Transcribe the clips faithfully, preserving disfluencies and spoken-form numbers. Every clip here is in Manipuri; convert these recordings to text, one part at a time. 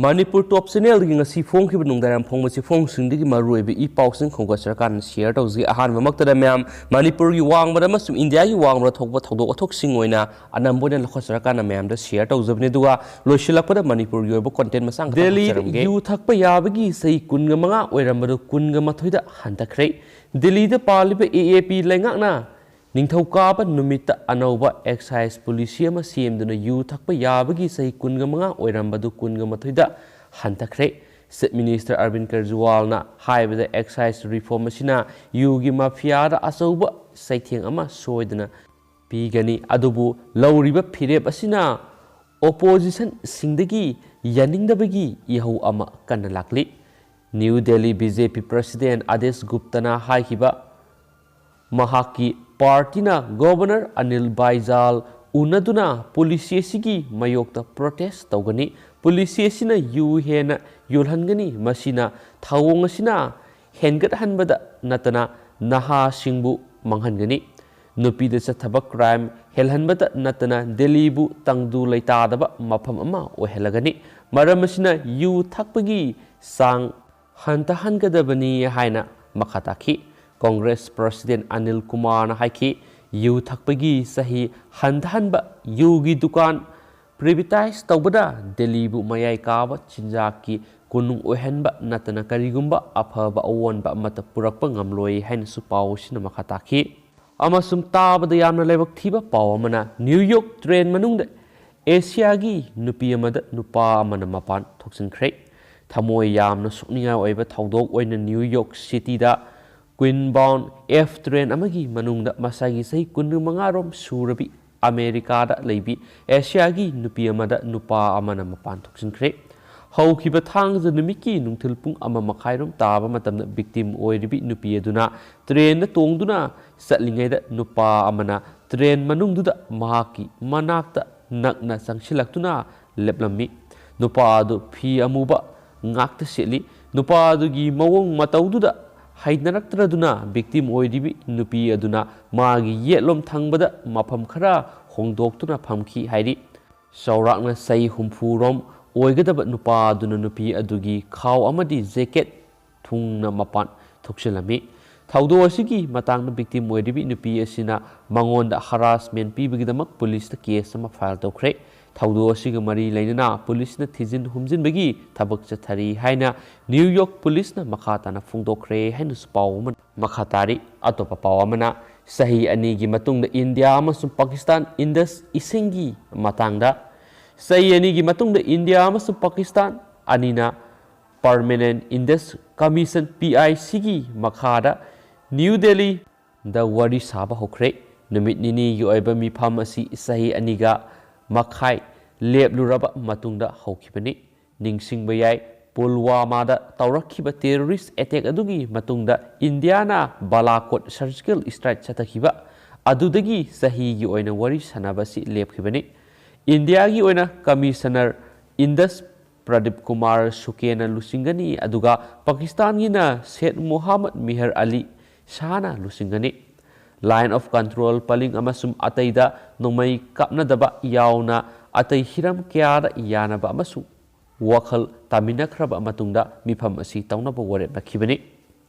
ꯃꯅꯤꯄꯨꯔ ꯇꯣꯞ ꯆꯦꯅꯦꯜꯗꯒꯤ ꯉꯁꯤ ꯐꯣꯡꯈꯤꯕ ꯅꯨꯡꯗꯥꯡ ꯌꯥꯝ ꯐꯣꯡꯕ ꯆꯦꯐꯣꯡꯁꯤꯡꯗꯒꯤ ꯃꯔꯨꯑꯣꯏꯕ ꯏ ꯄꯥꯎꯁꯤꯡ ꯈꯣꯝꯒꯠꯆꯔꯀꯥꯟꯗ ꯁꯤꯌꯔ ꯇꯧꯖꯒꯦ꯫ ꯑꯍꯥꯟꯕꯃꯛꯇꯗ ꯃꯌꯥꯝ ꯃꯅꯤꯄꯨꯔꯒꯤ ꯋꯥꯡꯃꯗ ꯑꯃꯁꯨꯡ ꯏꯟꯗꯤꯌꯥꯒꯤ ꯋꯥꯡꯃꯗ ꯊꯣꯛꯄ ꯊꯧꯗꯣꯛ ꯋꯥꯊꯣꯛꯁꯤꯡ ꯑꯣꯏꯅ ꯑꯅꯝꯕ ꯑꯣꯏꯅ ꯂꯧꯈꯠꯆꯔꯀꯥꯟꯗ ꯃꯌꯥꯝꯗ ꯁꯤꯌꯔ ꯇꯧꯖꯕꯅꯤ꯫ ꯑꯗꯨꯒ ꯂꯣꯏꯁꯤꯜꯂꯛꯄꯗ ꯃꯅꯤꯄꯨꯔꯒꯤ ꯑꯣꯏꯕ ꯀꯣꯟꯇꯦꯟ ꯃꯆꯥ ꯑꯃꯈꯛ ꯗꯦꯜꯂꯤꯗ ꯊꯝꯖꯔꯝꯒꯦ꯫ ꯌꯨ ꯊꯛꯄ ꯌꯥꯕꯒꯤ ꯆꯍꯤ ꯀꯨꯟꯒ ꯃꯉꯥ ꯑꯣꯏꯔꯝꯕꯗꯨ ꯀꯨꯟꯒ ꯃꯥꯊꯣꯏꯗ ꯍꯟꯊꯈ꯭ꯔꯦ꯫ ꯗꯦꯜꯂꯤꯗ ꯄꯥꯜꯂꯤꯕ ꯑꯦ ꯑꯦ ꯄꯤ ꯂꯩꯉꯥꯛꯅ ꯅꯤꯡꯊꯧꯀꯥꯕ ꯅꯨꯃꯤꯠꯇ ꯑꯅꯧꯕ ꯑꯦꯛꯁꯥꯏꯖ ꯄꯣꯂꯤꯁꯤ ꯑꯃ ꯁꯦꯝꯗꯨꯅ ꯌꯨ ꯊꯛꯄ ꯌꯥꯕꯒꯤ ꯆꯍꯤ ꯀꯨꯟꯒ ꯃꯉꯥ ꯑꯣꯏꯔꯝꯕꯗꯨ ꯀꯨꯟꯒ ꯃꯥꯊꯣꯏꯗ ꯍꯟꯊꯈ꯭ꯔꯦ꯫ ꯆꯤꯐ ꯃꯤꯅꯤꯁꯇꯔ ꯑꯔꯕꯤꯟ ꯀꯦꯖꯔꯤꯋꯥꯜꯅ ꯍꯥꯏꯕꯗ, ꯑꯦꯛꯁꯥꯏꯖ ꯔꯤꯐꯣꯔꯝ ꯑꯁꯤꯅ ꯌꯨꯒꯤ ꯃꯥꯐꯤꯌꯥꯗ ꯑꯆꯧꯕ ꯆꯩꯊꯦꯡ ꯑꯃ ꯁꯣꯏꯗꯅ ꯄꯤꯒꯅꯤ꯫ ꯑꯗꯨꯕꯨ ꯂꯧꯔꯤꯕ ꯐꯤꯔꯦꯞ ꯑꯁꯤꯅ ꯑꯣꯄꯣꯖꯤꯁꯟꯁꯤꯡꯗꯒꯤ ꯌꯥꯅꯤꯡꯗꯕꯒꯤ ꯏꯍꯧ ꯑꯃ ꯀꯟꯅ ꯂꯥꯛꯂꯤ꯫ ꯅ꯭ꯌꯨ ꯗꯦꯜꯂꯤ ꯕꯤ ꯖꯦ ꯄꯤ ꯄ꯭ꯔꯁꯤꯗꯦꯟ ꯑꯗꯤꯁ ꯒꯨꯞꯇꯅ ꯍꯥꯏꯈꯤꯕ, ꯃꯍꯥꯛꯀꯤ ꯄꯥꯔꯇꯤꯅ ꯒꯣꯚꯔꯅꯔ ꯑꯅꯤꯜ ꯕꯥꯏꯖꯥꯜ ꯎꯅꯗꯨꯅ ꯄꯣꯂꯤꯁꯤ ꯑꯁꯤꯒꯤ ꯃꯥꯌꯣꯛꯇ ꯄ꯭ꯔꯣꯇꯦꯁ ꯇꯧꯒꯅꯤ꯫ ꯄꯣꯂꯤꯁꯤ ꯑꯁꯤꯅ ꯌꯨ ꯍꯦꯟꯅ ꯌꯣꯜꯍꯟꯒꯅꯤ꯫ ꯃꯁꯤꯅ ꯊꯧꯑꯣꯡ ꯑꯁꯤꯅ ꯍꯦꯟꯒꯠꯍꯟꯕꯗ ꯅꯠꯇꯅ ꯅꯍꯥꯁꯤꯡꯕꯨ ꯃꯥꯡꯍꯟꯒꯅꯤ꯫ ꯅꯨꯄꯤꯗ ꯆꯠꯊꯕ ꯀ꯭ꯔꯥꯏꯝ ꯍꯦꯜꯍꯟꯕꯇ ꯅꯠꯇꯅ ꯗꯦꯜꯂꯤꯕꯨ ꯇꯪꯗꯨ ꯂꯩꯇꯥꯗꯕ ꯃꯐꯝ ꯑꯃ ꯑꯣꯏꯍꯜꯂꯒꯅꯤ꯫ ꯃꯔꯝ ꯑꯁꯤꯅ ꯌꯨ ꯊꯛꯄꯒꯤ ꯆꯥꯡ ꯍꯟꯊꯍꯟꯒꯗꯕꯅꯤ ꯍꯥꯏꯅ ꯃꯈꯥ ꯇꯥꯈꯤ꯫ ꯀꯣꯡꯒ꯭ꯔꯦꯁ ꯄ꯭ꯔꯁꯤꯗꯦꯟ ꯑꯅꯤꯜ ꯀꯨꯃꯥꯔꯅ ꯍꯥꯏꯈꯤ, ꯌꯨ ꯊꯛꯄꯒꯤ ꯆꯍꯤ ꯍꯟꯊꯍꯟꯕ, ꯌꯨꯒꯤ ꯗꯨꯀꯥꯟ ꯄ꯭ꯔꯤꯚꯦꯇꯥꯏꯖ ꯇꯧꯕꯗ ꯗꯦꯜꯂꯤꯕꯨ ꯃꯌꯥꯏ ꯀꯥꯕ ꯆꯤꯟꯖꯥꯛꯀꯤ ꯀꯣꯅꯨꯡ ꯑꯣꯏꯍꯟꯕ ꯅꯠꯇꯅ ꯀꯔꯤꯒꯨꯝꯕ ꯑꯐꯕ ꯑꯑꯣꯟꯕ ꯑꯃꯠꯇ ꯄꯨꯔꯛꯄ ꯉꯝꯂꯣꯏ ꯍꯥꯏꯅꯁꯨ ꯄꯥꯎ ꯑꯁꯤꯅ ꯃꯈꯥ ꯇꯥꯈꯤ꯫ ꯑꯃꯁꯨꯡ ꯇꯥꯕꯗ ꯌꯥꯝꯅ ꯂꯥꯏꯕꯛ ꯊꯤꯕ ꯄꯥꯎ ꯑꯃꯅ, ꯅ꯭ꯌꯨ ꯌꯣꯔꯛ ꯇ꯭ꯔꯦꯟ ꯃꯅꯨꯡꯗ ꯑꯦꯁꯤꯌꯥꯒꯤ ꯅꯨꯄꯤ ꯑꯃꯗ ꯅꯨꯄꯥ ꯑꯃꯅ ꯃꯄꯥꯟ ꯊꯣꯛꯆꯤꯟꯈ꯭ꯔꯦ꯫ ꯊꯃꯣꯏ ꯌꯥꯝꯅ ꯁꯣꯛꯅꯤꯡꯉꯥꯏ ꯑꯣꯏꯕ ꯊꯧꯗꯣꯛ ꯑꯣꯏꯅ ꯅ꯭ꯌꯨ ꯌꯣꯔꯛ ꯁꯤꯇꯤꯗ ꯀ꯭ꯋꯤꯟ ꯕꯥꯎꯟ ꯑꯦꯐ ꯇ꯭ꯔꯦꯟ ꯑꯃꯒꯤ ꯃꯅꯨꯡꯗ ꯃꯁꯥꯒꯤ ꯆꯍꯤ ꯀꯨꯟꯃꯉꯥ ꯔꯣꯝ ꯁꯨꯔꯕꯤ ꯑꯃꯦꯔꯤꯀꯥꯗ ꯂꯩꯕꯤ ꯑꯦꯁꯤꯌꯥꯒꯤ ꯅꯨꯄꯤ ꯑꯃꯗ ꯅꯨꯄꯥ ꯑꯃꯅ ꯃꯄꯥꯟ ꯊꯣꯛꯆꯤꯟꯈ꯭ꯔꯦ꯫ ꯍꯧꯈꯤꯕ ꯊꯥꯡꯖ ꯅꯨꯃꯤꯠꯀꯤ ꯅꯨꯡꯊꯤꯜ ꯄꯨꯡ ꯑꯃ ꯃꯈꯥꯏꯔꯣꯝ ꯇꯥꯕ ꯃꯇꯝꯗ ꯚꯤꯛꯇꯤꯝ ꯑꯣꯏꯔꯤꯕꯤ ꯅꯨꯄꯤ ꯑꯗꯨꯅ ꯇ꯭ꯔꯦꯟꯗ ꯇꯣꯡꯗꯨꯅ ꯆꯠꯂꯤꯉꯩꯗ ꯅꯨꯄꯥ ꯑꯃꯅ ꯇ꯭ꯔꯦꯟ ꯃꯅꯨꯡꯗꯨꯗ ꯃꯍꯥꯛꯀꯤ ꯃꯅꯥꯛꯇ ꯅꯛꯅ ꯆꯪꯁꯤꯜꯂꯛꯇꯨꯅ ꯂꯦꯞꯂꯝꯃꯤ꯫ ꯅꯨꯄꯥ ꯑꯗꯨ ꯐꯤ ꯑꯃꯨꯕ ꯉꯥꯛꯇ ꯁꯦꯠꯂꯤ꯫ ꯅꯨꯄꯥ ꯑꯗꯨꯒꯤ ꯃꯑꯣꯡ ꯃꯇꯧꯗꯨꯗ ꯍꯩꯅꯔꯛꯇ꯭ꯔꯗꯨꯅ ꯚꯤꯛꯇꯤꯝ ꯑꯣꯏꯔꯤꯕꯤ ꯅꯨꯄꯤ ꯑꯗꯨꯅ ꯃꯥꯒꯤ ꯌꯦꯠꯂꯣꯝ ꯊꯪꯕꯗ ꯃꯐꯝ ꯈꯔ ꯍꯣꯡꯗꯣꯛꯇꯨꯅ ꯐꯝꯈꯤ ꯍꯥꯏꯔꯤ꯫ ꯆꯥꯎꯔꯥꯛꯅ ꯆꯍꯤ ꯍꯨꯝꯐꯨ ꯔꯣꯝ ꯑꯣꯏꯒꯗꯕ ꯅꯨꯄꯥ ꯑꯗꯨꯅ ꯅꯨꯄꯤ ꯑꯗꯨꯒꯤ ꯈꯥꯎ ꯑꯃꯗꯤ ꯖꯦꯀꯦꯠ ꯊꯨꯡꯅ ꯃꯄꯥꯟ ꯊꯣꯛꯆꯤꯜꯂꯝꯃꯤ꯫ ꯊꯧꯗꯣꯛ ꯑꯁꯤꯒꯤ ꯃꯇꯥꯡꯗ victim ꯑꯣꯏꯔꯤꯕꯤ ꯅꯨꯄꯤ ꯑꯁꯤꯅ ꯃꯉꯣꯟꯗ harassment ꯄꯤꯕꯒꯤꯗꯃꯛ ꯄꯨꯂꯤꯁꯇ case ꯑꯃ file ꯇꯧꯈ꯭ꯔꯦ꯫ ꯊꯧꯗꯣꯛ ꯑꯁꯤꯒ ꯃꯔꯤ ꯂꯩꯅꯅ ꯄꯨꯂꯤꯁꯅ ꯊꯤꯖꯤꯟ ꯍꯨꯝꯖꯤꯟꯕꯒꯤ ꯊꯕꯛ ꯆꯠꯊꯔꯤ ꯍꯥꯏꯅ ꯅ꯭ꯌꯨ ꯌꯣꯔꯛ ꯄꯨꯂꯤꯁꯅ ꯃꯈꯥ ꯇꯥꯅ ꯐꯣꯡꯗꯣꯛꯈ꯭ꯔꯦ ꯍꯥꯏꯅꯁꯨ ꯄꯥꯎ ꯑꯃ ꯃꯈꯥ ꯇꯥꯔꯤ꯫ ꯑꯇꯣꯞꯄ ꯄꯥꯎ ꯑꯃꯅ, ꯆꯍꯤ ꯑꯅꯤꯒꯤ ꯃꯇꯨꯡꯗ ꯏꯟꯗꯤꯌꯥ ꯑꯃꯁꯨꯡ ꯄꯥꯀꯤꯁꯇꯥꯟ ꯏꯟꯗꯁ ꯏꯁꯤꯡꯒꯤ ꯃꯇꯥꯡꯗ꯫ ꯆꯍꯤ ꯑꯅꯤꯒꯤ ꯃꯇꯨꯡꯗ ꯏꯟꯗꯤꯌꯥ ꯑꯃꯁꯨꯡ ꯄꯥꯀꯤꯁꯇꯥꯟ ꯑꯅꯤꯅ Permanent Indus Commission, P I C, ꯒꯤ ꯃꯈꯥꯗ ꯅ꯭ꯌꯨ ꯗꯦꯜꯂꯤꯗ ꯋꯥꯔꯤ ꯁꯥꯕ ꯍꯧꯈ꯭ꯔꯦ꯫ ꯅꯨꯃꯤꯠ ꯅꯤꯅꯤꯒꯤ ꯑꯣꯏꯕ ꯃꯤꯐꯝ ꯑꯁꯤ ꯆꯍꯤ ꯑꯅꯤꯒ ꯃꯈꯥꯏ ꯂꯦꯞꯂꯨꯔꯕ ꯃꯇꯨꯡꯗ ꯍꯧꯈꯤꯕꯅꯤ꯫ ꯅꯤꯡꯁꯤꯡꯕ ꯌꯥꯏ, ꯄꯨꯜꯋꯥꯃꯥꯗ ꯇꯧꯔꯛꯈꯤꯕ terrorist attack ꯑꯗꯨꯒꯤ ꯃꯇꯨꯡꯗ ꯏꯟꯗꯤꯌꯥꯅ ꯕꯥꯂꯥꯀꯣꯠ surgical strike ꯆꯠꯊꯈꯤꯕ ꯑꯗꯨꯗꯒꯤ ꯆꯍꯤꯒꯤ ꯑꯣꯏꯅ ꯋꯥꯔꯤ ꯁꯥꯟꯅꯕ ꯑꯁꯤ ꯂꯦꯞꯈꯤꯕꯅꯤ꯫ ꯏꯟꯗꯤꯌꯥꯒꯤ ꯑꯣꯏꯅ Commissioner Indus ꯄ꯭ꯔꯗꯤꯞ ꯀꯨꯃꯥꯔ ꯁꯨꯀꯦꯅ ꯂꯨꯆꯤꯡꯒꯅꯤ, ꯑꯗꯨꯒ ꯄꯥꯀꯤꯁꯇꯥꯟꯒꯤꯅ ꯁꯦꯠ ꯃꯨꯍꯝꯃꯗ ꯃꯤꯍꯔ ꯑꯂꯤ ꯁꯥꯍꯅ ꯂꯨꯆꯤꯡꯒꯅꯤ꯫ Line of Control ꯄꯂꯤꯡ ꯑꯃꯁꯨꯡ ꯑꯇꯩꯗ ꯅꯣꯡꯃꯩ ꯀꯥꯞꯅꯗꯕ ꯌꯥꯎꯅ ꯑꯇꯩ ꯍꯤꯔꯝ ꯀꯌꯥꯗ ꯌꯥꯅꯕ ꯑꯃꯁꯨꯡ ꯋꯥꯈꯜ ꯇꯥꯃꯤꯟꯅꯈ꯭ꯔꯕ ꯃꯇꯨꯡꯗ ꯃꯤꯐꯝ ꯑꯁꯤ ꯇꯧꯅꯕ ꯋꯥꯔꯦꯞ ꯅꯈꯤꯕꯅꯤ꯫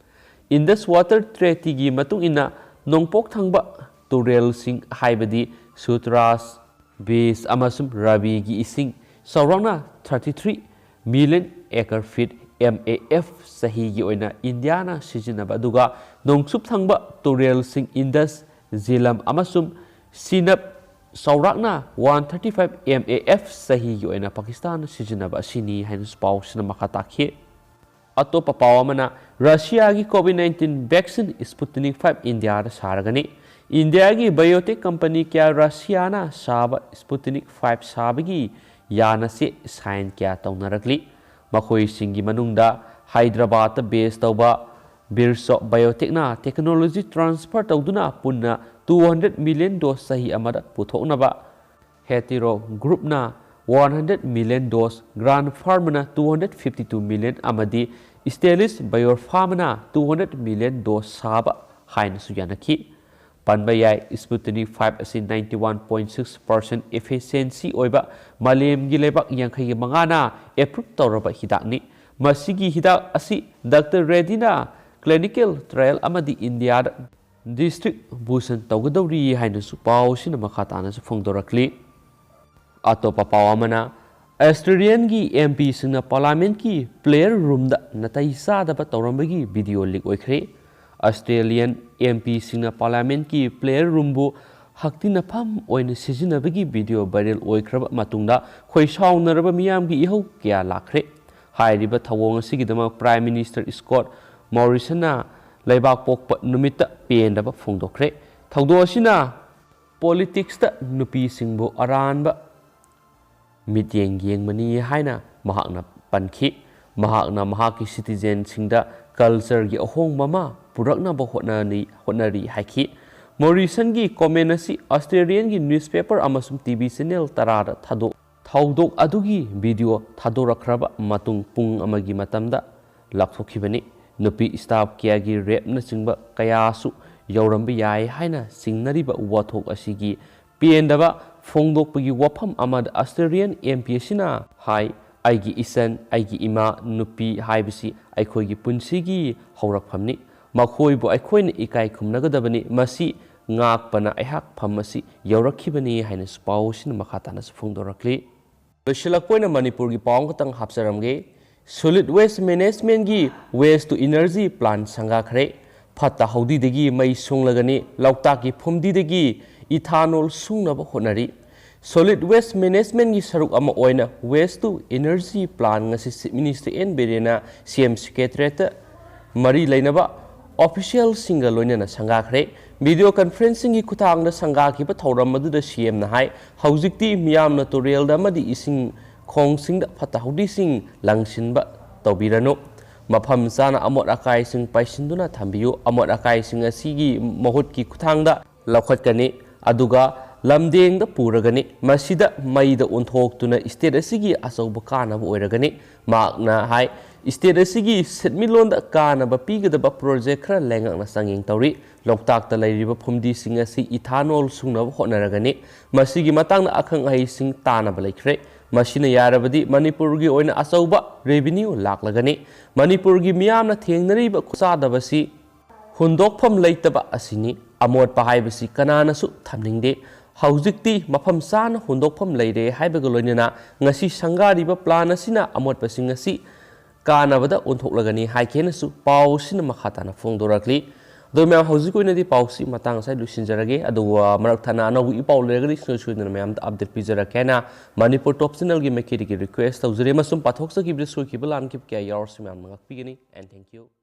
Indus Water Treaty ꯒꯤ ꯃꯇꯨꯡ ꯏꯟꯅ, ꯅꯣꯡꯄꯣꯛ ꯊꯪꯕ ꯇꯨꯔꯦꯜꯁꯤꯡ, ꯍꯥꯏꯕꯗꯤ ꯁꯨꯠꯔꯥꯖ, ꯕꯤꯁ ꯑꯃꯁꯨꯡ ꯔꯥꯕꯤꯒꯤ ꯏꯁꯤꯡ ꯆꯥꯎꯔꯥꯛꯅ thirty three million acre feet, M A F, ꯆꯍꯤꯒꯤ ꯑꯣꯏꯅ ꯏꯟꯗꯤꯌꯥꯅ ꯁꯤꯖꯤꯟꯅꯕ, ꯑꯗꯨꯒ ꯅꯣꯡꯆꯨꯞ ꯊꯪꯕ ꯇꯨꯔꯦꯜꯁꯤꯡ ꯏꯟꯗꯁ, ꯖꯤꯂꯝ ꯑꯃꯁꯨꯡ ꯁꯤꯅꯕ ꯆꯥꯎꯔꯥꯛꯅ one thirty five M A F ꯆꯍꯤꯒꯤ ꯑꯣꯏꯅ ꯄꯥꯀꯤꯁꯇꯥꯟꯅ ꯁꯤꯖꯤꯟꯅꯕ ꯑꯁꯤꯅꯤ ꯍꯥꯏꯅꯁꯨ ꯄꯥꯎꯁꯤꯅ ꯃꯈꯥ ꯇꯥꯈꯤ꯫ ꯑꯇꯣꯞꯄ ꯄꯥꯎ ꯑꯃꯅ, ꯔꯁꯤꯌꯥꯒꯤ COVID nineteen vaccine Sputnik five ꯏꯟꯗꯤꯌꯥꯗ ꯁꯥꯔꯒꯅꯤ꯫ ꯏꯟꯗꯤꯌꯥꯒꯤ biotech company ꯀꯌꯥ ꯔꯁꯤꯌꯥꯅ ꯁꯥꯕ Sputnik five ꯁꯥꯕꯒꯤ ꯌꯥꯅꯆꯦ sign ꯀꯌꯥ ꯇꯧꯅꯔꯛꯂꯤ꯫ ꯃꯈꯣꯏꯁꯤꯡꯒꯤ ꯃꯅꯨꯡꯗ ꯍꯥꯏꯗ꯭ꯔꯕꯥꯗꯇ base ꯇꯧꯕ ꯕꯤꯔꯁꯣꯞ ꯕꯥꯏꯑꯣꯇꯦꯛꯅ technology transfer ꯇꯧꯗꯨꯅ ꯄꯨꯟꯅ two hundred million dose ꯆꯍꯤ ꯑꯃꯗ ꯄꯨꯊꯣꯛꯅꯕ, ꯍꯦꯇꯤꯔꯣ ꯒ꯭ꯔꯨꯞꯅ one hundred million dose, ꯒ꯭ꯔꯥꯟ ꯐꯥꯔꯃꯅ two hundred fifty two million ꯑꯃꯗꯤ ꯁ꯭ꯇꯦꯂꯤꯁ ꯕꯥꯏꯑꯣꯐꯥꯔꯃꯅ two hundred million dose ꯁꯥꯕ ꯍꯥꯏꯅꯁꯨ ꯌꯥꯅꯈꯤ꯫ ꯄꯟꯕ ꯌꯥꯏ꯫ Sputnik five ꯑꯁꯤ ninety one point six percent efficiency ꯑꯣꯏꯕ, ꯃꯥꯂꯦꯝꯒꯤ ꯂꯩꯕꯥꯛ ꯌꯥꯡꯈꯩꯒ ꯃꯉꯥꯅ approve ꯇꯧꯔꯕ ꯍꯤꯗꯥꯛꯅꯤ꯫ ꯃꯁꯤꯒꯤ ꯍꯤꯗꯥꯛ ꯑꯁꯤ ꯗꯥꯛꯇꯔ ꯔꯦꯗꯤꯅ clinical trial ꯑꯃꯗꯤ ꯏꯟꯗꯤꯌꯥꯗ distribution ꯇꯧꯒꯗꯧꯔꯤ ꯍꯥꯏꯅꯁꯨ ꯄꯥꯎꯁꯤꯅ ꯃꯈꯥ ꯇꯥꯅꯁꯨ ꯐꯣꯡꯗꯣꯔꯛꯂꯤ꯫ ꯑꯇꯣꯞꯄ ꯄꯥꯎ ꯑꯃꯅ, ꯑꯁꯇ꯭ꯔꯦꯂꯤꯌꯟꯒꯤ ꯑꯦꯝ ꯄꯤꯁꯤꯡꯅ ꯄꯥꯔꯂꯥꯃꯦꯟꯠꯀꯤ prayer roomꯗ ꯅꯥꯇꯩ ꯆꯥꯗꯕ ꯇꯧꯔꯝꯕꯒꯤ video leak ꯑꯣꯏꯈ꯭ꯔꯦ꯫ ꯑꯁꯇ꯭ꯔꯦꯂꯤꯌꯟ ꯑꯦꯝ ꯄꯤꯁꯤꯡꯅ ꯄꯥꯔꯂꯥꯃꯦꯟꯠꯀꯤ prayer roomꯕꯨ ꯍꯛꯊꯤꯅꯐꯝ ꯑꯣꯏꯅ ꯁꯤꯖꯤꯟꯅꯕꯒꯤ video viral ꯑꯣꯏꯈ꯭ꯔꯕ ꯃꯇꯨꯡꯗ ꯈꯣꯏꯁꯥꯎꯅꯔꯕ ꯃꯤꯌꯥꯝꯒꯤ ꯏꯍꯧ ꯀꯌꯥ ꯂꯥꯛꯈ꯭ꯔꯦ꯫ ꯍꯥꯏꯔꯤꯕ ꯊꯧꯑꯣꯡ ꯑꯁꯤꯒꯤꯗꯃꯛ Prime Minister Scott Morrisonꯅ ꯂꯩꯕꯥꯛ ꯄꯣꯛꯄ ꯅꯨꯃꯤꯠꯇ ꯄꯦꯟꯗꯕ ꯐꯣꯡꯗꯣꯛꯈ꯭ꯔꯦ꯫ ꯊꯧꯗꯣꯛ ꯑꯁꯤꯅ politicsꯇ ꯅꯨꯄꯤꯁꯤꯡꯕꯨ ꯑꯔꯥꯟꯕ ꯃꯤꯠꯌꯦꯡ ꯌꯦꯡꯕꯅꯤ ꯍꯥꯏꯅ ꯃꯍꯥꯛꯅ ꯄꯟꯈꯤ꯫ ꯃꯍꯥꯛꯅ ꯃꯍꯥꯛꯀꯤ citizenꯁꯤꯡꯗ cultureꯒꯤ ꯑꯍꯣꯡꯕ ꯑꯃ ꯄꯨꯔꯛꯅꯕ ꯍꯣꯠꯅꯅꯤ-, ꯍꯣꯠꯅꯔꯤ ꯍꯥꯏꯈꯤ꯫ Morrisonꯒꯤ comment ꯑꯁꯤ Australianꯒꯤ newspaper ꯑꯃꯁꯨꯡ T V channel ꯇꯔꯥꯗ ꯊꯥꯗꯣꯛ-, ꯊꯧꯗꯣꯛ ꯑꯗꯨꯒꯤ video ꯊꯥꯗꯣꯔꯛꯈ꯭ꯔꯕ ꯃꯇꯨꯡ ꯄꯨꯡ ꯑꯃꯒꯤ ꯃꯇꯝꯗ ꯂꯥꯎꯊꯣꯛꯈꯤꯕꯅꯤ꯫ ꯅꯨꯄꯤ staff ꯀꯌꯥꯒꯤ rapeꯅꯆꯤꯡꯕ ꯀꯌꯥꯁꯨ ꯌꯧꯔꯝꯕ ꯌꯥꯏ ꯍꯥꯏꯅ ꯆꯤꯡꯅꯔꯤꯕ ꯋꯥꯊꯣꯛ ꯑꯁꯤꯒꯤ ꯄꯦꯟꯗꯕ ꯐꯣꯡꯗꯣꯛꯄꯒꯤ ꯋꯥꯐꯝ ꯑꯃꯗ Australian M P ꯑꯁꯤꯅ ꯍꯥꯏ, "ꯑꯩꯒꯤ ꯏꯆꯟ, ꯑꯩꯒꯤ ꯏꯃꯥ, ꯅꯨꯄꯤ ꯍꯥꯏꯕꯁꯤ ꯑꯩꯈꯣꯏꯒꯤ ꯄꯨꯟꯁꯤꯒꯤ ꯍꯧꯔꯛꯐꯝꯅꯤ꯫ ꯃꯈꯣꯏꯕꯨ ꯑꯩꯈꯣꯏꯅ ꯏꯀꯥꯏ ꯈꯨꯝꯅꯒꯗꯕꯅꯤ꯫ ꯃꯁꯤ ꯉꯥꯛꯄꯅ ꯑꯩꯍꯥꯛ ꯐꯝ ꯑꯁꯤ ꯌꯧꯔꯛꯈꯤꯕꯅꯤ" ꯍꯥꯏꯅꯁꯨ ꯄꯥꯎ ꯑꯁꯤꯅ ꯃꯈꯥ ꯇꯥꯅꯁꯨ ꯐꯣꯡꯗꯣꯔꯛꯂꯤ꯫ ꯂꯣꯏꯁꯤꯜꯂꯛꯄ ꯑꯣꯏꯅ ꯃꯅꯤꯄꯨꯔꯒꯤ ꯄꯥꯎ ꯑꯃꯈꯛꯇꯪ ꯍꯥꯞꯆꯔꯝꯒꯦ꯫ Solid Waste Managementꯀꯤ Waste to Energy Plant ꯁꯪꯒꯥꯈ꯭ꯔꯦ꯫ ꯐꯠꯇ ꯍꯥꯎꯗꯤꯗꯒꯤ ꯃꯩ ꯁꯨꯡꯂꯒꯅꯤ, ꯂꯣꯛꯇꯥꯛꯀꯤ ꯐꯨꯝꯗꯤꯗꯒꯤ ethanol ꯁꯨꯡꯅꯕ ꯍꯣꯠꯅꯔꯤ꯫ Solid Waste Managementꯀꯤ ꯁꯔꯨꯛ ꯑꯃ ꯑꯣꯏꯅ Waste to Energy Plant ꯉꯁꯤ Chief Minister N. ꯕꯤꯔꯦꯟꯅ C M Secretariatꯇ ꯃꯔꯤ ꯂꯩꯅꯕ officialꯁꯤꯡꯒ ꯂꯣꯏꯅꯅ ꯁꯪꯒꯥꯈ꯭ꯔꯦ꯫ Video conferencingꯒꯤ ꯈꯨꯠꯊꯥꯡꯗ ꯁꯪꯒꯥꯈꯤꯕ ꯊꯧꯔꯝ ꯑꯗꯨꯗ C Mꯅ ꯍꯥꯏ, ꯍꯧꯖꯤꯛꯇꯤ ꯃꯤꯌꯥꯝꯅ ꯇꯨꯔꯦꯜꯗ ꯑꯃꯗꯤ ꯏꯁꯤꯡ ꯈꯣꯡꯁꯤꯡꯗ ꯐꯠꯇ ꯍꯥꯎꯗꯤꯁꯤꯡ ꯂꯪꯁꯤꯟꯕ ꯇꯧꯕꯤꯔꯅꯨ꯫ ꯃꯐꯝ ꯆꯥꯅ ꯑꯃꯣꯠ ꯑꯀꯥꯏꯁꯤꯡ ꯄꯩꯁꯤꯟꯗꯨꯅ ꯊꯝꯕꯤꯌꯨ꯫ ꯑꯃꯣꯠ ꯑꯀꯥꯏꯁꯤꯡ ꯑꯁꯤꯒꯤ ꯃꯍꯨꯠꯀꯤ ꯈꯨꯠꯊꯥꯡꯗ ꯂꯧꯈꯠꯀꯅꯤ꯫ ꯑꯗꯨꯒ ꯂꯝꯗꯦꯡꯗ ꯄꯨꯔꯒꯅꯤ꯫ ꯃꯁꯤꯗ ꯃꯩꯗ ꯑꯣꯟꯊꯣꯛꯇꯨꯅ state ꯑꯁꯤꯒꯤ ꯑꯆꯧꯕ ꯀꯥꯟꯅꯕ ꯑꯣꯏꯔꯒꯅꯤ꯫ ꯃꯍꯥꯛꯅ ꯍꯥꯏ, state ꯑꯁꯤꯒꯤ ꯁꯦꯟꯃꯤꯠꯂꯣꯟꯗ ꯀꯥꯟꯅꯕ ꯄꯤꯒꯗꯕ project ꯈꯔ ꯂꯩꯉꯥꯛꯅ ꯆꯥꯡꯌꯦꯡ ꯇꯧꯔꯤ꯫ ꯂꯣꯛꯇꯥꯛꯇ ꯂꯩꯔꯤꯕ ꯐꯨꯝꯗꯤꯁꯤꯡ ꯑꯁꯤ ethanol ꯁꯨꯡꯅꯕ ꯍꯣꯠꯅꯔꯒꯅꯤ꯫ ꯃꯁꯤꯒꯤ ꯃꯇꯥꯡꯗ ꯑꯈꯪ ꯑꯍꯩꯁꯤꯡ ꯇꯥꯟꯅꯕ ꯂꯩꯈ꯭ꯔꯦ꯫ ꯃꯁꯤꯅ ꯌꯥꯔꯕꯗꯤ ꯃꯅꯤꯄꯨꯔꯒꯤ ꯑꯣꯏꯅ ꯑꯆꯧꯕ revenue ꯂꯥꯛꯂꯒꯅꯤ꯫ ꯃꯅꯤꯄꯨꯔꯒꯤ ꯃꯤꯌꯥꯝꯅ ꯊꯦꯡꯅꯔꯤꯕ ꯈꯨꯆꯥꯗꯕꯁꯤ ꯍꯨꯟꯗꯣꯛꯐꯝ ꯂꯩꯇꯕ ꯑꯁꯤꯅꯤ꯫ ꯑꯃꯣꯠꯄ ꯍꯥꯏꯕꯁꯤ ꯀꯅꯥꯅꯁꯨ ꯊꯝꯅꯤꯡꯗꯦ꯫ ꯍꯧꯖꯤꯛꯇꯤ ꯃꯐꯝ ꯆꯥꯅ ꯍꯨꯟꯗꯣꯛꯐꯝ ꯂꯩꯔꯦ ꯍꯥꯏꯕꯒ ꯂꯣꯏꯅꯅ ꯉꯁꯤ ꯁꯪꯒꯥꯔꯤꯕ plan ꯑꯁꯤꯅ ꯑꯃꯣꯠꯄꯁꯤꯡ ꯑꯁꯤ ꯀꯥꯟꯅꯕꯗ ꯑꯣꯟꯊꯣꯛꯂꯒꯅꯤ ꯍꯥꯏꯈꯤ ꯍꯥꯏꯅꯁꯨ ꯄꯥꯎ ꯑꯁꯤꯅ ꯃꯈꯥ ꯇꯥꯅ ꯐꯣꯡꯗꯣꯔꯛꯂꯤ꯫ ꯑꯗꯣ ꯃꯌꯥꯝ, ꯍꯧꯖꯤꯛꯀꯤ ꯑꯣꯏꯅꯗꯤ ꯄꯥꯎꯁꯤ ꯃꯇꯥꯡ ꯑꯁꯤꯗ ꯂꯣꯏꯁꯤꯟꯖꯔꯒꯦ꯫ ꯑꯗꯨꯒ ꯃꯔꯛ ꯊꯠꯅ ꯑꯅꯧꯕ ꯏꯄꯥꯎ ꯂꯩꯔꯒꯗꯤ ꯁꯨꯡꯁꯣꯏ ꯁꯣꯏꯗꯅ ꯃꯌꯥꯝꯗ update ꯄꯤꯖꯔꯛꯀꯦ ꯍꯥꯏꯅ ꯃꯅꯤꯄꯨꯔ Top Channelꯒꯤ ꯃꯥꯏꯀꯩꯗꯒꯤ request ꯇꯧꯖꯔꯤ꯫ ꯑꯃꯁꯨꯡ ꯄꯥꯊꯣꯛꯆꯈꯤꯕꯗ ꯁꯣꯏꯈꯤꯕ ꯂꯥꯟꯈꯤꯕ ꯀꯌꯥ ꯌꯥꯎꯔꯁꯨ ꯃꯌꯥꯝꯅ ꯉꯥꯛꯄꯤꯒꯅꯤ꯫ And thank you꯫